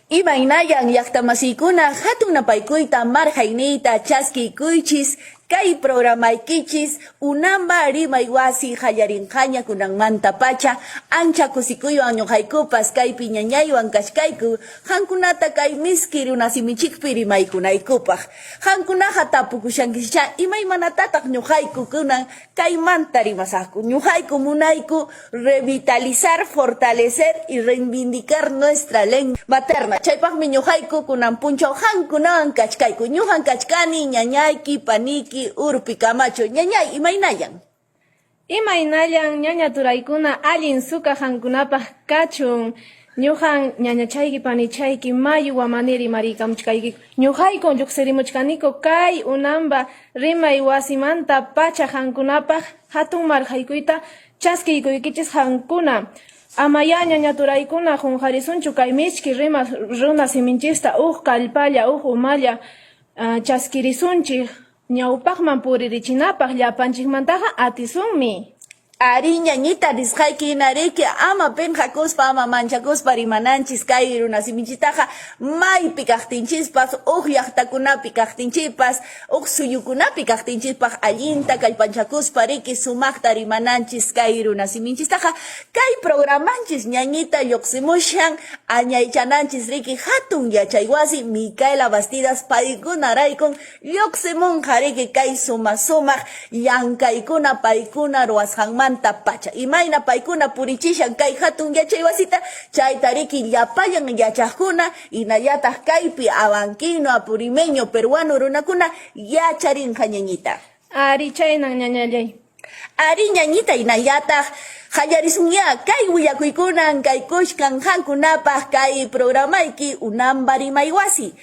Imaynallan llaqtamasiykuna hatun napaykuyta marqayniyta chaskiykuychis kay programaykichis Unamba rimay wasi qallarinqaña kunanmantapacha ancha kusikuywan ñuqaykupas kaypi ñañaywan kachkayku qankunata kay miski runasimichikpi rimaykunaykupaq. Qankunaqa tapukushankichá imaymanatataq ñuqayku kunan kaymanta rimasaqku. Ñuqayku munayku revitalizar, fortalecer y reivindicar nuestra lengua materna. Chaypaqmi ñuqayku kunan punchaw qankunawan kachkayku. Ñuqan kachkani ñañayki, paniyki, Urpi Camacho. Ñañay, imaynallan? Imaynallan ñaña turaykuna allin suka qankunapaq kachun. Ñuqan ñañachayki panichayki mayu wamani rimariykamuchkaykiku. Ñuqaykun lluqsirimuchkaniku kay unamba rimay wasimanta pacha qankunapaq hatun marqaykuyta chaskiykuykichis qankuna. Amayá ñaña turaykuna qunqarisunchu kay michki rimaq runa siminchista huk kallpalla huk umalla chaskirisunchik. Ñawpaqman puririchinapaq llapanchikmantaqa atisunmi. Arí, ñañita nisqayki hina riki, ama pinqakuspa, ama manchakuspa rimananchis kay runasimichitaqa maypi kaqtinchispas, huk llaqtakunapi kaqtinchikpas, huk suyukunapi kaqtinchispaq allinta kallpanchakuspa riki sumaqta rimananchis kay runasiminchistaqa. Kay programanchis ñañita lluqsimushan añaychananchis riki hatun yachaywasi Micaela Bastidas paykunaraykun Lluqsimunqa riki kay suma-sumaq llankaykuna paykuna ruwasqanmanta pacha. Imayna paykuna purichishan kay hatun yachaywasita, chayta riki llapallan yachaqkuna, hinallataq kaypi abanquino, apurimeño, peruano runakuna yacharinqa ñañita. Ari chaynan ñañallay. Ari ñañita hinallataq qallarisunyá kay willakuykunan kay kushkan qankunapaq kay programayki Unamba Rimaywasi.